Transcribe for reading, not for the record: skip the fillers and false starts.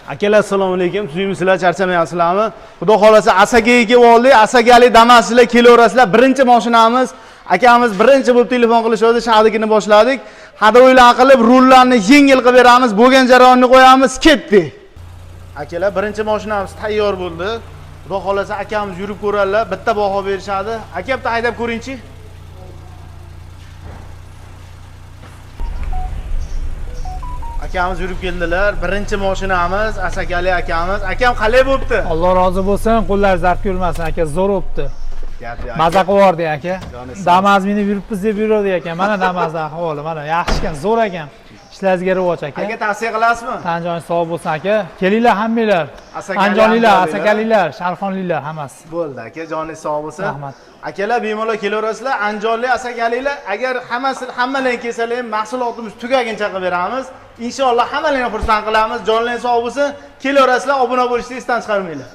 Akalar, assalomu alaykum. Tuzukmisizlar, charchamayapsizlarmi? Xudo xolasa Asakaga kelib oldik. Asakalik Damaslar kelaverasizlar. Birinchi mashinamiz. Akamiz birinchi bo'lib telefon qilishdi, shahdigini boshladik. Ходовой qilib, rullarni yengil qilib beramiz, bo'lgan jarayonni qo'yamiz, ketdik. Akalar, birinchi mashinamiz tayyor bo'ldi. Xudo xolasa akamiz yurib ko'radilar, bitta baho berishadi. Aka, bitta haydab ko'ringchi. Akamiz yurib keldilar. Birinchi mashinamiz Asakali akamiz. Akam qalay bo'pti? Alloh rozi bo'lsin, qo'llari zard ko'rmasin aka, zo'r bo'pti. Gap yo'q. Maza qilib yubordik aka. Joni sog'. Damaz minib yuribmiz deb yurdik ekan. Mana Damazni ahvoli, mana yaxshi ekan, zo'r ekan. Ishlaringizga rivoj aka. Aka, tavsiya qilasizmi? Tan joning sog' bo'lsin aka. Kelinglar hammanglar. Asakali, Andijonliklar, andijonliklar. asakaliklar, sharxonliklar hammasi. Bo'ldi aka, joningiz sog' bo'lsin. Rahmat. Akalar, bemalol kelaverasizlar. Andijonlik, asakaliklar, agar hammasi hammalang kelsalar ham mahsulotimiz tugaguncha qilib beramiz. Inshaalloh hammalarni xursand qilamiz. Jonlaring sog' bo'lsin. Kelaverasizlar, obuna bo'lishni esdan chiqarmanglar.